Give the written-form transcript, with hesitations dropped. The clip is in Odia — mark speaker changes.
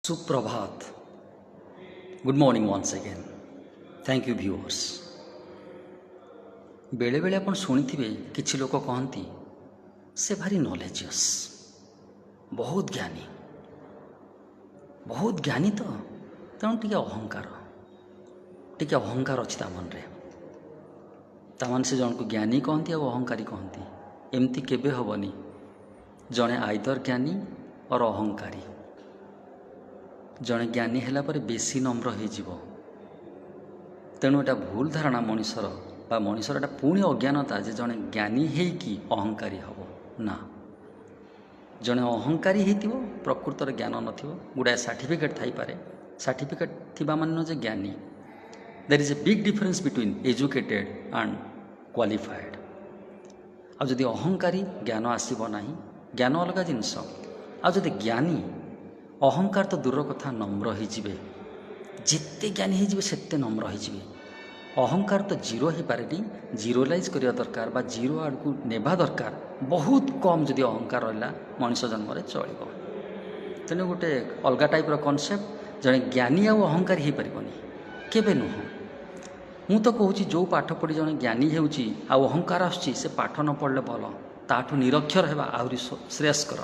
Speaker 1: Suprabhat. Good morning once again. Thank you, viewers. ବେଳେବେଳେ ଆପଣ ଶୁଣିଥିବେ, କିଛି ଲୋକ କହନ୍ତି, ସେ ଭାରି ନଲେଜିୟସ୍, ବହୁତ ଜ୍ଞାନୀ। ବହୁତ ଜ୍ଞାନୀ ତ, ତେଣୁ ଟିକେ ଅହଙ୍କାର, ଟିକେ ଅହଙ୍କାର ଅଛି ତା ମନରେ। ତାମାନେ ସେ ଜଣକୁ ଜ୍ଞାନୀ କହନ୍ତି ଆଉ ଅହଙ୍କାରୀ କହନ୍ତି। ଏମିତି କେବେ ହେବନି। ଜଣେ ଆଇଦର ଜ୍ଞାନୀ ଅର୍ ଅହଙ୍କାରୀ। ଜଣେ ଜ୍ଞାନୀ ହେଲା ପରେ ବେଶୀ ନମ୍ର ହେଇଯିବ। ତେଣୁ ଏଇଟା ଭୁଲ ଧାରଣା ମଣିଷର ବା ମଣିଷର ଏଇଟା ପୁଣି ଅଜ୍ଞାନତା ଯେ ଜଣେ ଜ୍ଞାନୀ ହେଇକି ଅହଙ୍କାରୀ ହେବ। ନା, ଜଣେ ଅହଙ୍କାରୀ ହେଇଥିବ, ପ୍ରକୃତରେ ଜ୍ଞାନ ନଥିବ। ଗୁଡ଼ାଏ ସାର୍ଟିଫିକେଟ୍ ଥାଇପାରେ। ସାର୍ଟିଫିକେଟ୍ ଥିବା ମାନେ ନୁହେଁ ଯେ ଜ୍ଞାନୀ। There is a big difference between educated and qualified. ଆଉ ଯଦି ଅହଙ୍କାରୀ, ଜ୍ଞାନ ଆସିବ ନାହିଁ। ଜ୍ଞାନ ଅଲଗା ଜିନିଷ। ଆଉ ଯଦି ଜ୍ଞାନୀ, ଅହଙ୍କାର ତ ଦୂରର କଥା, ନମ୍ର ହେଇଯିବେ। ଯେତେ ଜ୍ଞାନୀ ହେଇଯିବେ, ସେତେ ନମ୍ର ହେଇଯିବେ। ଅହଙ୍କାର ତ ଜିରୋ ହେଇପାରେନି। ଜିରୋଲାଇଜ୍ କରିବା ଦରକାର ବା ଜିରୋ ଆଡ଼କୁ ନେବା ଦରକାର। ବହୁତ କମ୍ ଯଦି ଅହଙ୍କାର ରହିଲା ମଣିଷ ଜନ୍ମରେ, ଚଳିବ। ତେଣୁ ଗୋଟେ ଅଲଗା ଟାଇପ୍ର କନସେପ୍ଟ। ଜଣେ ଜ୍ଞାନୀ ଆଉ ଅହଙ୍କାରୀ ହେଇପାରିବନି, କେବେ ନୁହଁ। ମୁଁ ତ କହୁଛି, ଯେଉଁ ପାଠ ପଢ଼ି ଜଣେ ଜ୍ଞାନୀ ହେଉଛି ଆଉ ଅହଙ୍କାର ଆସୁଛି, ସେ ପାଠ ନ ପଢ଼ିଲେ ଭଲ। ତାଠୁ ନିରକ୍ଷର ହେବା ଆହୁରି ଶ୍ରେୟସ୍କର।